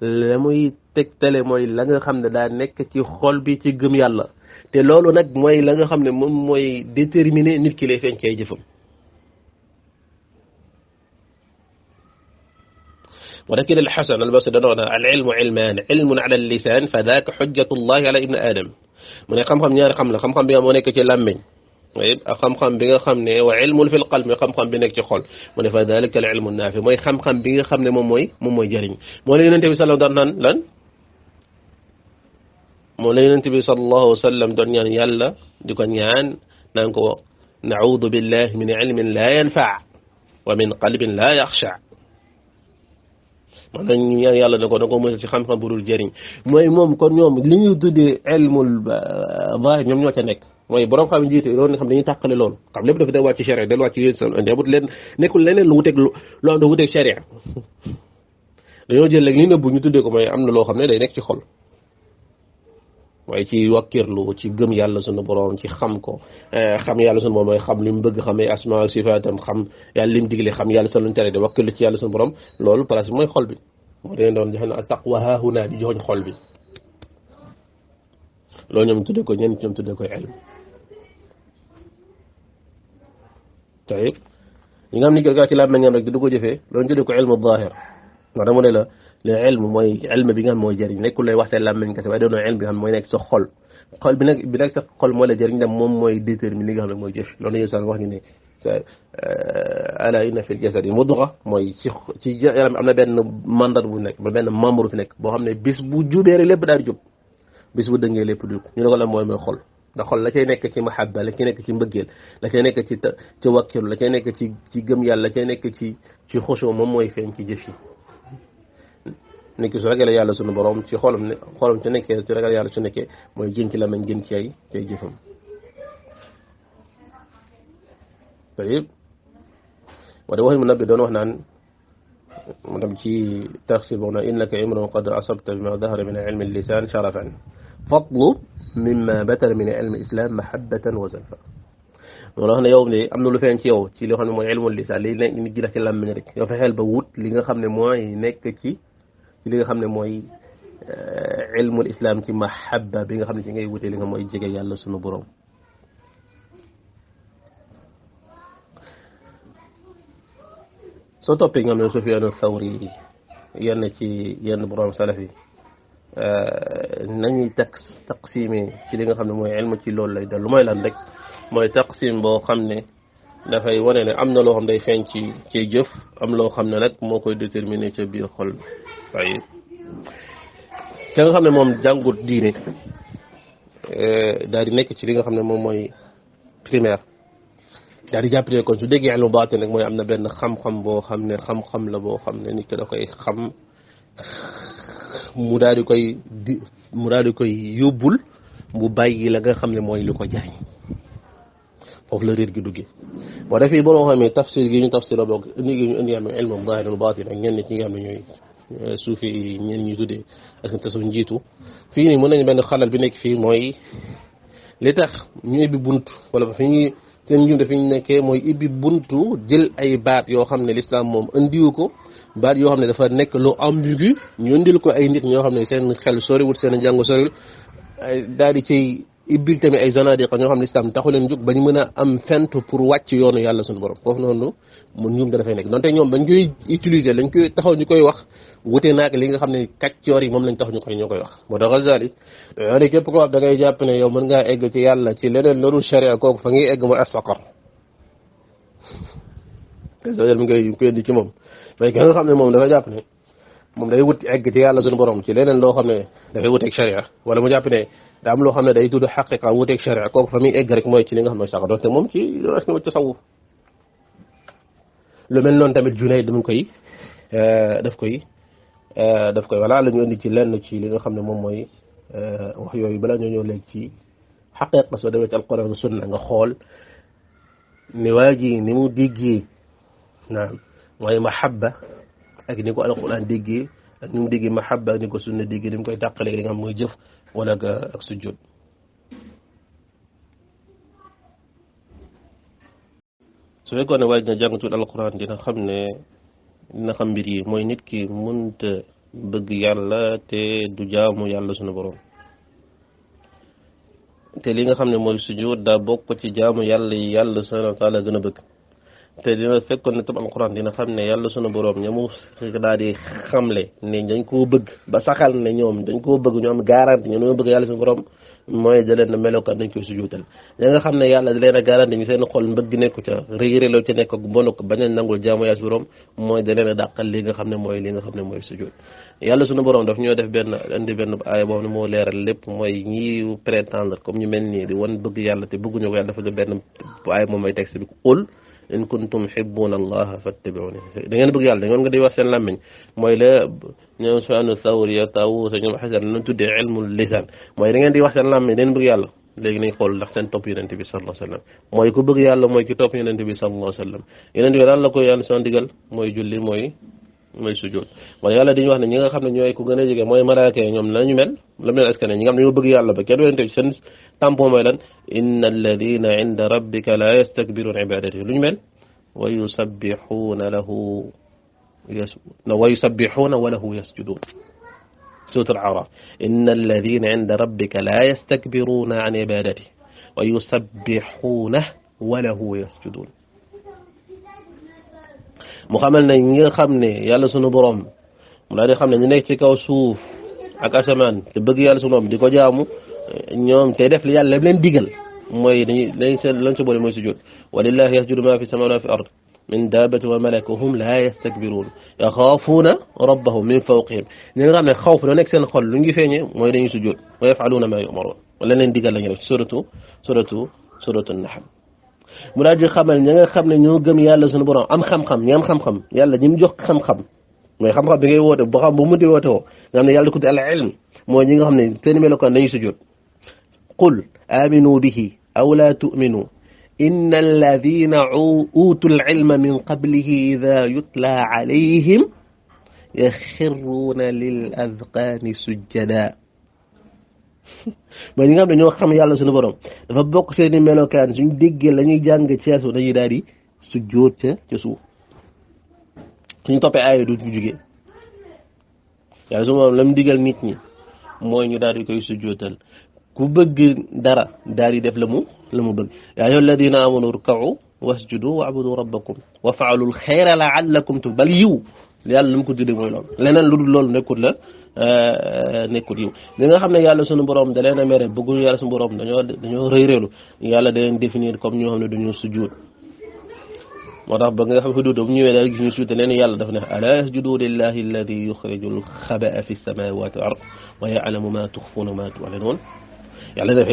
la muy tegtale mooy la nga xam ne daa nekk ci xol bi ci gëm yàlla te loolu nag mooy la nga xam ne moom mooy déterminer nit ki lay feeñ kay jëfam ولكن الحسن البصري دanoona العلم علمان علم على اللسان فذاك حجة الله على ابن آدم mu ne xam-xam ñaari xam la xam-xam bi nga moo nekk ci làmmiñ ak xam-xam bi nga xam ne wa ilmun fil qalb mooy xam-xam bi nekk ci xol mu ne fa dalika al ilmu naafi mooy xam-xam bi nga xam ne moom mooy jëriñ moo la yonent bi sallam doon naan lan moo la yonent bi sallallahu alayhi wa sallam doon ñaan yàlla di ko ñaan naan ko naudu billahi min ilmin la yanfa wa min qalbin la yaxsha man dañu ñaan yàlla ne ko da ko mos ci xam-xam bu dul jëriñ mooy moom kon ñoom li ñuy tuddee ilmul zaahir ñoom ñoo ca nekk mooy borom xam njiite loolu nga xam dañuy tàqale loolu xam lépp dafa delluwaat ci charia delluwaat ci yéen indi amut leen nekkul leneen lu wuteeg loo xam ne wuteeg charia dañoo jël léegi li nëbbu ñu tuddee ko mooy am na loo xam ne day nekk ci xol waaye ci wakkirlu ci gëm yàlla sunu borom ci xam ko xam yàlla sunu borom mooy xam li mu bëgg xamee asmaa sifaatam xam yàlla li mu digle xam yàlla sa luñ tere de wakkirlu ci yàlla sunu borom loolu place bi mooy xol bi moo dañu doon joxe na taqwa haahuna di joxoñ xol bi loolu ñoom tuddee ko ñenn ñoom tuddee koy ilm tayib ñi nga xam ni gaa ci laaj nañam rek di du ko jëfee loolu ñu tuddee ko ilmu zaahir ndax dama ne la le ilm mooy ilm bi nga xam mooy jëriñ nekkul lay waxtee làmmiñ kese waaye doon ilm bi nga xam mooy nekk sa xol xol bi nag sa xol mooy la jëriñ dem moom mooy déterminer li nga xam ne mooy jëf loolu yéen sax wax ñu ne ala inna fil jasadi mudgha mooy ci yaram am na benn mandat bu nekk ba benn membre fi nekk boo xam ne bis bu jubee rek lépp daal di jub bis bu dëngee lépp du ñu ne ko la mooy xol ndax xol la cay nekk ci mahabba la cay nekk ci mbëggeel la cay nekk ci wakkilu la cay nekk ci gëm yàlla la cay nekk ci xushu moom mooy feeñ ci jëf yi nit ki su ragalee yàlla sunu borom ci xolam ci nekkee ci ragal yàlla su nekkee mooy gën ci la mañ gën ci ay jëfam tayib wala waxi mu nabbi doon wax naan mu dem ci tafsir boobu naan innaka imrun qad asabta bima dahara min ilmi lisan sharafan fatlub mimma batara min ilmi islam mahabbatan wa zalfa loolu wax ne yow de am na lu feeñ ci yow ci loo xam ne mooy ilmul lisan li nekk nit ji ci làmmiñ rek yow fexeel ba wut li nga xam ne mooy nekk ci li nga xam ne mooy ilmul islam ci mahabba bi nga xam ne ci ngay wutee li nga mooy jege yàlla sunu borom soo toppee nga xam ne Sufyaan Thawri yenn borom salaf yi nañuy taqsime ci li nga xam ne mooy ilmu ci loolu lay dal lu mooy lan rek mooy taqsim boo xam ne dafay wane ne am na loo xam day feeñ ci jëf am loo xam ne nag moo koy déterminer ca biir xol waaye te nga xam ne moom jàngut diine daal di nekk ci li nga xam ne moom mooy primaire daal di jàppale kon su déggee ilmu baatin rek mooy am na benn xam-xam boo xam ne xam-xam la boo xam ne nit ki da koy xam mu daal di koy yóbbul mu bàyyi la nga xam ne mooy lu ko jariñ foofu la réer gi duggee boo defee boo xam ne tafsir gi ñu tafsir la boog indi gi ñu indi am ilmu zaahir wal baatin ak ñenn ci nga xam ne ñooy suufi yi ñenn ñi tuddee ak te suñ njiitu fii nii mën nañu benn xalal bi nekk fii mooy li tax ñu ibbi bunt wala fi ñuy seen njumte fi ñu nekkee mooy ibbi buntu jël ay baat yoo xam ne l'islam moom indiwu ko baat yoo xam ne dafa nekk lu ambigu ñu indil ko ay nit ñoo xam ne seen xel soriwul seen njàng soriwul daal di ciy ibbil tamit ay zanadiqa ñoo xam ne l'islam taxu leen jóg bañ mën a am fent pour wàcc yoonu yàlla suñu borom foofu noonu mun ñum dafay nekk donte ñoom bañ koy utiliser lañ koy taxaw ñu koy wax wute naag li nga xam ne kàccoor yi moom lañ tax ñoo koy wax moo tax Ghazali ne képp ko wax da ngay jàpp ne yow mën ngaa egg ci yàlla ci leneen loolu sharia kooku fa ngay egg mooy asfaqar Ghazali mi ngi koy indi ci moom mais ki nga xam ne moom dafa jàpp ne moom day wut egg ci yàlla suñu borom ci leneen loo xam ne dafay wuteeg sharia wala mu jàpp ne daa am loo xam ne day tudd xaqiqa wuteeg sharia kooku fa muy egg rek mooy ci li nga xam ne sax doonte moom ci tasawuf lu mel noonu tamit Junayd dama koy daf koy wala la ñu indi ci lenn ci li nga xam ne moom mooy wax yooyu balaa ñoo ñëw léegi ci xaqiqa soo demee ci alquran sunna nga xool ni waa ji ni mu déggee naam mooy mahabba ak ni ko alquran déggee ak ni mu déggee mahabba ak ni ko sunna déggee ni mu koy tàqalee li nga xam mooy jëf wala ak sujjóot su fekkoon ne waaye dina jàng tuuti alquran dina xam mbir yi mooy nit ki mënta bëgg yàlla te du jaamu yàlla sunu borom te li nga xam ne mooy sujjóot daa bokk ci jaamu yàlla yi yàlla subhanahu wa taala gën a bëgg te dina fekkoon ne tam alquran dina xam ne yàlla sunu borom ñamu daal di xamle ne dañ koo bëgg ba saxal ne ñoom dañ koo bëgg ñu am garanti ñu ñoo bëgg yàlla sunu borom mooy da leen a melokaan dañ koy sujjóotal ñi nga xam ne yàlla da leen a garanti ñu seen xol mbëgg nekku ca réyréeloo ci nekk ak mbonu ko bañ a nangul jaamu yàlla sunu borom mooy da leen a dàqal li nga xam ne mooy sujjóot yàlla sunu borom daf ñoo def indi benn aaya boobu ne moo leeral lépp mooy ñi prétendre comme ñu mel nii di wan bëgg yàlla te bëgguñu ko yàlla dafa def benn aaya moom mooy texte bi qul in kuntum hibbuna allaha fattabi'uni da ngeen bëgg yàlla da ngeen nga di wax seen làmmiñ mooy la ñoom Sufyaan Thawri Taawus ñoom Hasan nañ tuddee ilmul lisaan mooy da ngeen di wax seen làmmiñ da ngeen bëgg yàlla léegi nañ xool ndax seen topp yonent bi sallallahu alayhi wa sallam mooy ku bëgg yàlla mooy ki topp yonent bi sallallahu alayhi wa sallam yonent bi daal la ko yàlla son digal mooy julli mooy sujjóot mooy yàlla dañuy wax ne ñi nga xam ne ñooy ku gën a jege mooy malaaka yi ñoom lañu mel la mel askan ñi nga xam ne ñoo bëgg yàlla ba kenn yonent bi seen tampon mooy lan inna alladina inda rabbika la yastakbiruna ibadatihi lu ñu mel wa yusabbihuna wa lahu yasjudun سورة الأعراف إن الذين عند ربك لا يستكبرون عن عبادته ويسبحونه وله يسجدون mu xamal ne ñi nga xam ne yàlla sunu borom mu daal di xam ne ñu nekk ci kaw suuf ak asamaan te bëgg yàlla sunu borom di ko jaamu ñoom tey def li yàlla leen digal mooy dañuy seen lañ sa boole mooy sujud walillahi yasjudu ma fi samawati wa fi ard min daabati wa malak wa hum la yastakbiruun yaxaafuuna rabbahum min fawqihim ñi nga xam ne xawf da nekk seen xol lu ngi feeñe mooy dañuy sujud wa yafaluuna ma yu'maruun la leen digal lañu def suratu nahl mu daal di xamal ña nga xam ne ñoo gëm yàlla suñu borom am xam-xam ñi am xam-xam yàlla ñi mu jox xam-xam mooy xam-xam bi ngay woote boo xam bu mu di woote woo nga xam ne yàlla ko tudd al ilm mooy ñi nga xam ne seen melokaan dañuy sujjóot qul aminu bihi aw la tu'minu inna alladina utu al ilma min qablihi ida yutla alayhim yaxirruuna lil azqaani sujjada mooy ñi nga xam ne ñoo xam yàlla suñu borom dafa bokk seeni melokaan suñ déggee la ñuy jàng ceesu dañuy daal di sujjóot ca suuf suñ toppee aaya du jugee yàlla su moom la mu digal nit ñi mooy ñu daal di koy sujjóotal ku bëgg dara daal di def la mu bëgg yaa ayyuha alladina amanu rka'u wasjudu wa'budu rabbakum wa fa'alu alxayra la'allakum bal yiw yàlla lu mu ko tuddee mooy loolu leneen lu dul loolu nekkul yiw li nga xam ne yàlla sunu borom da leen a mere bëggul yàlla sunu borom dañoo rëy-rëylu yàlla da leen définir comme ñoo xam ne dañoo sujjóot moo tax ba nga xam ne bu ñëwee daal gis ñu suute leen yàlla dafa ne ala yasjudu lillahi alladi yuxriju alxaba'a fi samawati wal ard wa ya'lamu ma tuxfuuna ma tu'linuun yàlla def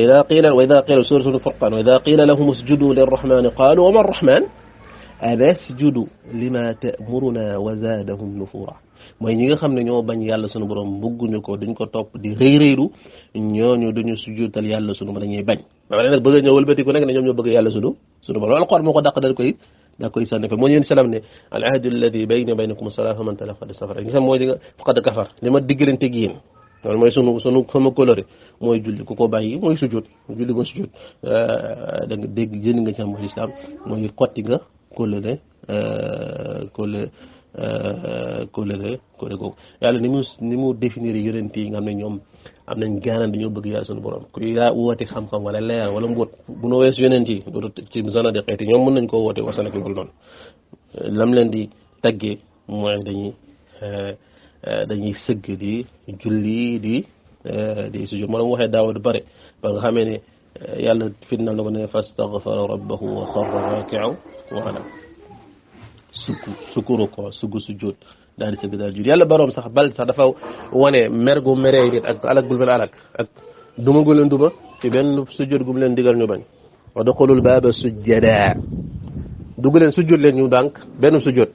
wa ida qila suratul furqan wa ida qila lahum usjudu lirrahmani qalu wa ma arrahman anasjudu lima ta'muruna wa zaadahum nufura mooy ñi nga xam ne ñoo bañ yàlla sunu borom bëgguñu ko duñ ko topp di rëy-rëylu ñooñu duñu sujjóotal yàlla sunu borom dañuy bañ ba pare nag bëgg a ñëw wëlbati ku nekk ne ñoom ñoo bëgg yàlla sunu borom alquran moo ko dàq da koy sànni fa moo ñeen salam ne al ahdu alladi bayni baynakum as-salaat faman talaqa safara ñi xam mooy nga faqad kafar li ma diggalante gi yéen loolu mooy sunu sama coloré mooy julli ku ko bàyyi mooy sujjóot julli mooy sujjóot da nga dégg jënd nga ci am mooy islam mooy xotti nga coloré googu yàlla ni mu définir yonent yi nga xam ne ñoom am nañ gaanan dañoo bëgg yàlla sunu borom ku yaa woote xam-xam wala leer wala mbóot bu noo weesu yonent yi ci zone de xeeti ñoom mën nañ koo woote wasanak bul noonu lam leen di taggee mooy dañuy sëgg di julli di sujjóot moo la mu waxee Daawuda bare ba nga xamee ne yàlla fitnal na ko ne fastaghfara rabbahu wa xarra raaki'an wa ana sukuru ko sujjóot daal di sëgg daal jul yàlla baroom sax dafa wane mer gu meree nit ak alak gul leen alak ak duma gu leen duma ci benn sujjóot gu mu leen digal ñu bañ wa duxulul baaba sujjada dugg leen sujjóot leen ñu dànk benn sujjóot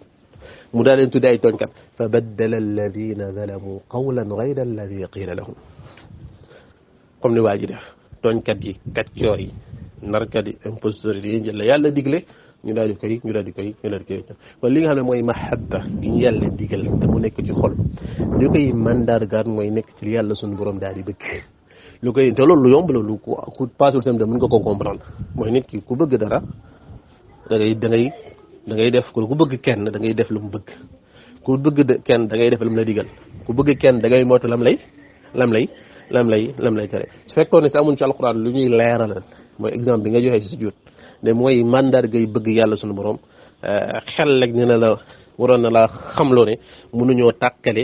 mu daal leen tudde ay tooñkat fa baddala alladina zalamu qawlan ghayra alladi qila lahum comme ni waa ji def tooñkat yi kaccoor yi narkat yi imposteurs yi jël la yàlla digle ñu daal di koy kon li nga xam ne mooy mahabba gi ñu yàlla digal te mu nekk ci xol li koy mandargaat mooy nekk ci yàlla suñu borom daal di bëgg lu koy te loolu lu yomb la lu ku paasul tam de mën nga ko comprendre mooy nit ki ku bëgg dara da ngay def ku bëgg kenn da ngay def lu mu bëgg ku bëgg kenn da ngay def lu mu la digal ku bëgg kenn da ngay moytu lam lay tere su fekkoon ne te amuñ ci alquran lu ñuy leeralal mooy exemple bi nga joxee ci sujjóot ne mooy mandargay bëgg yàlla suñu borom xel rek ne na la waroon na la xamloo ne mënuñoo tàkkale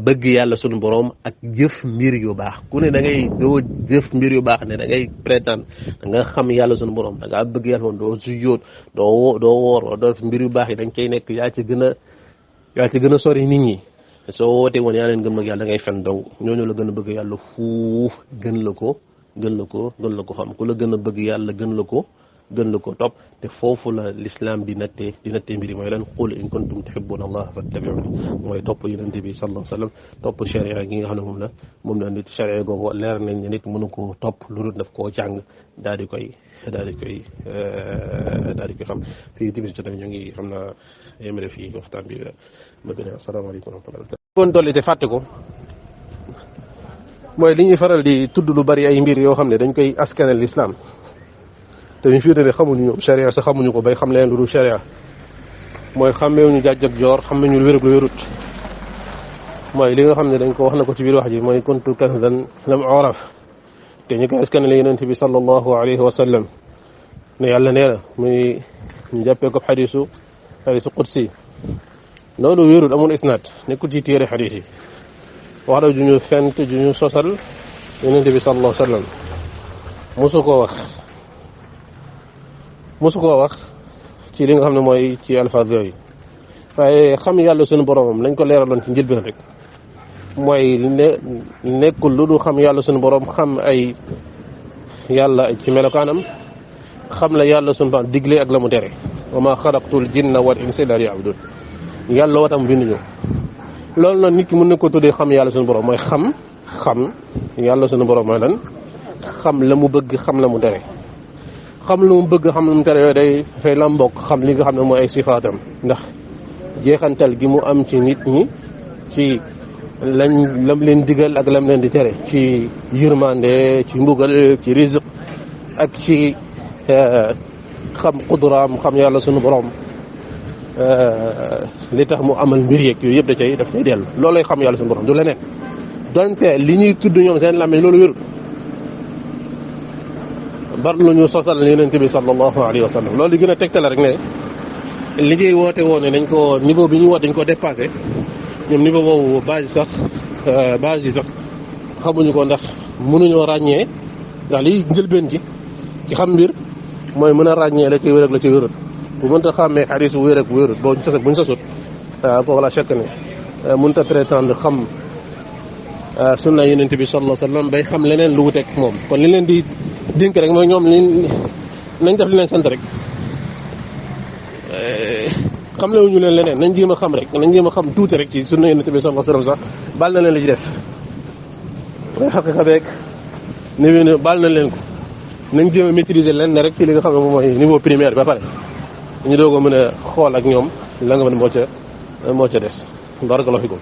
bëgg yàlla suñu borom ak jëf mbir yu baax ku ne da ngay doo jëf mbir yu baax ne da ngay prétendre da nga xam yàlla suñu borom da ngaa bëgg yàlla moom doo sujjóot doo woor doo mbir yu baax yi dañ cay nekk yaa ci gën a sori nit ñi soo wootee woon yaa leen gën bëgg yàlla da ngay fen donc ñooñu la gën a bëgg yàlla fuuf gën la ko xam ku la gën a bëgg yàlla gën la ko topp te foofu la l'islam di nattee mbiri mooy lan qul in kuntum tuhibbuna allah fattabi'uni mooy topp yonente bi sallallahu alayhi wa sallam topp sharia gi nga xam ne moom la nit sharia googu leer nañ ne nit mënu koo topp lu dul daf koo jàng daal di koy xam fii timis jot ñu ngi xam naa yemale fii waxtaan bi ba beneen asalaamaaleykum wa rahmatullah kon dolli te fàtte ko mooy li ñuy faral di tudd lu bari ay mbir yoo xam ne dañ koy askanal l'islam te ñu fii ne xamuñu ñoom sharia sax xamuñu ko bay xam leen lu dul sharia mooy xàmmeewuñu jàjj ak joor xàmmeewuñu lu wér ak lu wérut mooy li nga xam ne dañ ko wax na ko ci biir wax ji mooy kuntu kanzan lam uraf te ñu koy askanale yonent bi sallallahu alayhi wa sallam ne yàlla nee na muy ñu jàppee ko xadisu qudsi loolu wérut amul isnaad nekkul ci téere xadis yi wax la ju ñu fent ju ñu sosal yonent bi sallallahu alayhi wa sallam mosu koo wax ci li nga xam ne mooy ci alfaaz yooyu waaye xam yàlla suñu boromam lañ ko leeraloon ci njëlbeen rek mooy nekkul lu du xam yàlla suñu borom xam ay yàlla ci melokaanam xam la yàlla sunu borom digle ak la mu tere wa ma xalaqtul jinna wal insa illa liya'budun yàlla watam binduñu loolu noonu nit ki mën na ko tuddee xam yàlla sunu borom mooy xam yàlla sunu borom mooy lan xam la mu bëgg xam la mu tere xam lu mu bëgg xam lu mu tere yooyu day dafay lambokk xam li nga xam ne mooy ay sifaatam ndax jeexantal gi mu am ci nit ñi ci lam leen digal ak lam leen di tere ci yërmande ci mbugal ci rizq ak ci xam qudraam xam yàlla sunu borom li tax mu amal mbir yeeg yooyu yëpp daf cay dellu loolu lay xam yàlla sunu borom du leneen donte li ñuy tudd ñoom seen làmmiñ loolu wérul bar lu ñu sosal yonent bi sallallahu alayhi wa sallam loolu li gën a tegtale rek ne li ñuy woote woon ne dañ ko niveau bi ñu woote dañ ko dépassé ñoom niveau boobu base yi sax xamuñu ko ndax mënuñoo ràññee ndax liy njëlbeen ci xam mbir mooy mën a ràññee la ci wér ak la ci wérut bu mënta xàmmee xadis bu wér ak bu wérut boo sas ak buñ sasut kooku la chèque ne mënta prétendre xam sunna yonent bi sallallahu alayhi wa sallam bay xam leneen lu wuteeg moom kon li leen di dénk rek mooy ñoom nañ def li leen sant rek xam le wuñu leen leneen nañ jéem a xam rek nañ jéem a xam tuuti rek ci sunna yonent bi sallallahu alayhi wa sallam sax baal na leen li ci def xaqiqa beeg ni baal na leen ko nañ jéem a maîtriser leen ne rek ci li nga xam ne moom mooy niveau primaire ba pare ñu doog a mën a xool ak ñoom la nga mën moo ca des barakallahu fikum